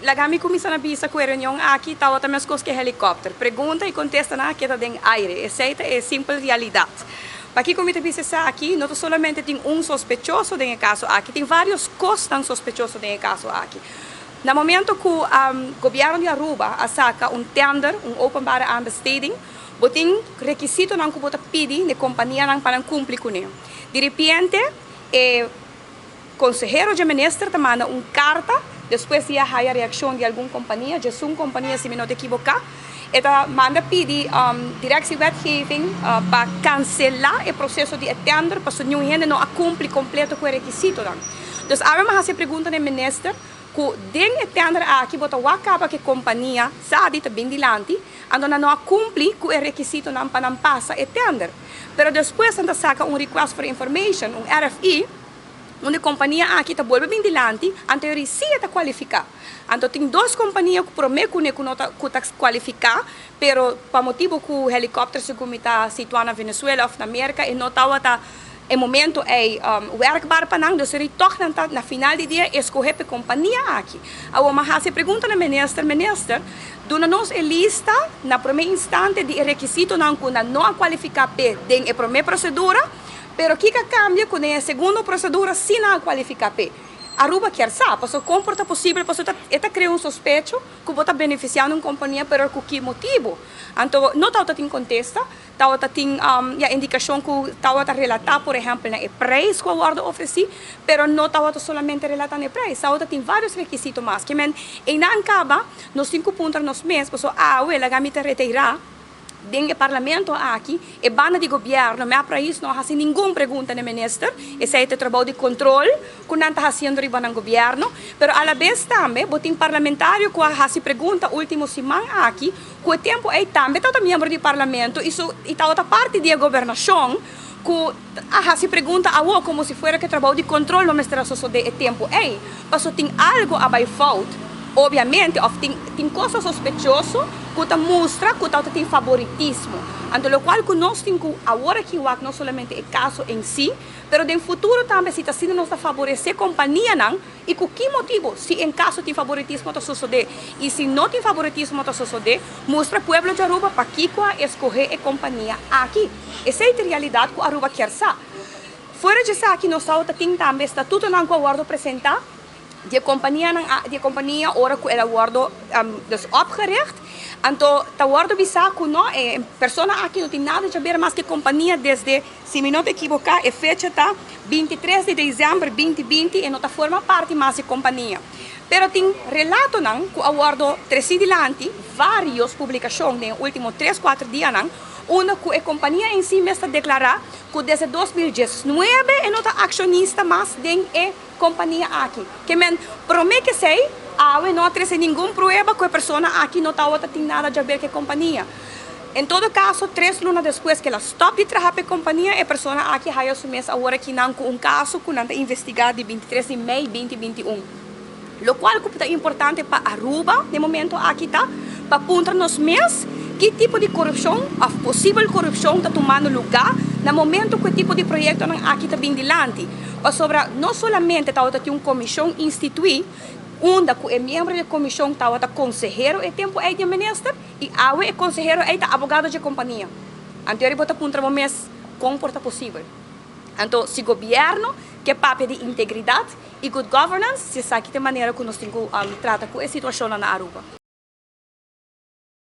Laga mi kuminsá na bisa ku e reunion aki tabata meskos ku e helikòpter. Pregunta i kontestanan a keda den aire. Esei ta e simpel realidat. Pakiko mi ta bisa esaki? No ta solamente tin un sospechoso den e kaso aki, tin vários kosnan sospechoso den e kaso aki. Na momento ku gobièrnu di Aruba a saka un tender, un openbare aanbesteding, bo tin rekisitonan ku bo ta pidi na e kompanianan pa nan kumpli kuné. Di repente e konsehero dje minister ta manda un karta despues di a haya reakshon di algun kompania, djesun kompania si mi no ta ekiboká, e ta manda pidi Directie Wetgeving pa kanselá e proseso di e tender pasobra niun hende no a kumpli kompleto ku e rekisitonan. Dus awe mi a hasi e pregunta na e minister ku den e tender aki bo ta wak kaba ku e kompania Sadi ta bin dilanti, anto nan no a kumpli ku e rekisitonan pa nan pasa e tender. Pero despues nan ta saka un request for information, un RFI, unda e kompania aki ta bolbe bin dilanti, anto e si e ta kualifiká. Anto tin dos kompania ku promé kuné ku no ta ku ta kualifiká, pero pa motibu ku helikòpter segun mi ta situá na Venezuela òf na Merka e no tabata e momento ei werkbaar pa nan, dus eri tòg nan ta na final di dia eskohé pa e kompania aki. Awor mi a hasi e pregunta na minister, Minister, duna nos e lista na promé instante di e rekisitonan ku nan no a kualifiká p'e den e promé prosedura, pero kiko a kambia ku den e segundo prosedura sí nan a kualifiká p'e? Aruba kier sa, pasobra kon por ta posibel, pasobra e ta krea un sospecho ku bo ta benefisiando un kompania pero ku ki motibu? Anto no tabata tin kontesta. Tabata tin ya indikashon ku tabata relatá por ehèmpel na e preis ku a wòrdu ofresí, pero no tabata solamente relatá na e preis, tabata tin vários rekisito mas. Ke men einan kaba nos tin ku puntra nos mes, pasobra awe laga mi ta reteirá den e parlamento aki, e banda di gobièrnu, mep Rais no a hasi ningun pregunta na e minister, esei ta e trabou di kontrol ku nan ta hasiendo riba nan gobièrnu, pero alabes tambe bo tin parlamentario ku a hasi pregunta último siman aki, Ku e tempu ei tambe tabata miembro di parlamento i su i tabata parti di e gobernashon ku a hasi pregunta awo komo si fuera ku e trabou di kontrol lo mester a sosodé e tempu ei. Paso tin algu a bai fout, obiamente, òf tin tin kosa sospechoso ku ta mustra ku tabata tin faboritismo. Anto lokual ku nos tin ku awor aki wak no solamente e kaso en si, pero den futuro tambe si ta asina nos ta faboresé kompanianan, I ku ki motibu? Si en kaso tin faboritismo ta sosodé i si no tin faboritismo ta sosodé, mustra pueblo di Aruba pakiko a eskohé e kompania aki. Esei ta e realidat ku Aruba kier sa. Fuera di esaki nos tabata tin tambe statutonan ku a wòrdu presentá di e kompanianan di e kompania ora ku el a wòrdu dus opgericht. Anto ta wòrdu bisá ku no e persona aki no tin nada di haber mas ku e kompania desde Si mi no ta ekiboká e fecha ta 23 di desèmber 2020 e no ta forma parti mas di kompania. Pero tin relatonan ku a wòrdu tresí dilanti vários publikashon den e último tres kuater dianan unda ku e kompania en si mes ta deklará ku desde 2019 e no ta akshonista mas den e kompania aki. Ke men promé ke esei awe no a trese ningun prueba ku e persona aki no tabata tin nada djaber ku e kompania. En todo kaso, tres luna despues ku el a stòp di traha pa e kompania, e persona aki haya su mes awor akinan ku un kaso ku nan ta investigá di 23 di mei 2021. Lokual ku ta importante pa Aruba den momento aki ta pa puntra nos mes ki tipo di korupshon òf posibel korupshon ta tumando lugá na momento ku e tipo di proyektonan aki ta bin dilanti. Pasobra no solamente tabata tin un komishon instituí unda ku e miembro di e komishon tabata konsehero e tempu ei di e minister, I awe e konsehero ei ta abogado dje kompania. Anto bo ta puntra bo mes, kon por ta posibel? Anto si gobièrnu ke papia di integridat i good governance, si esaki ta e manera ku nos tin ku trata ku e situashonnan na Aruba.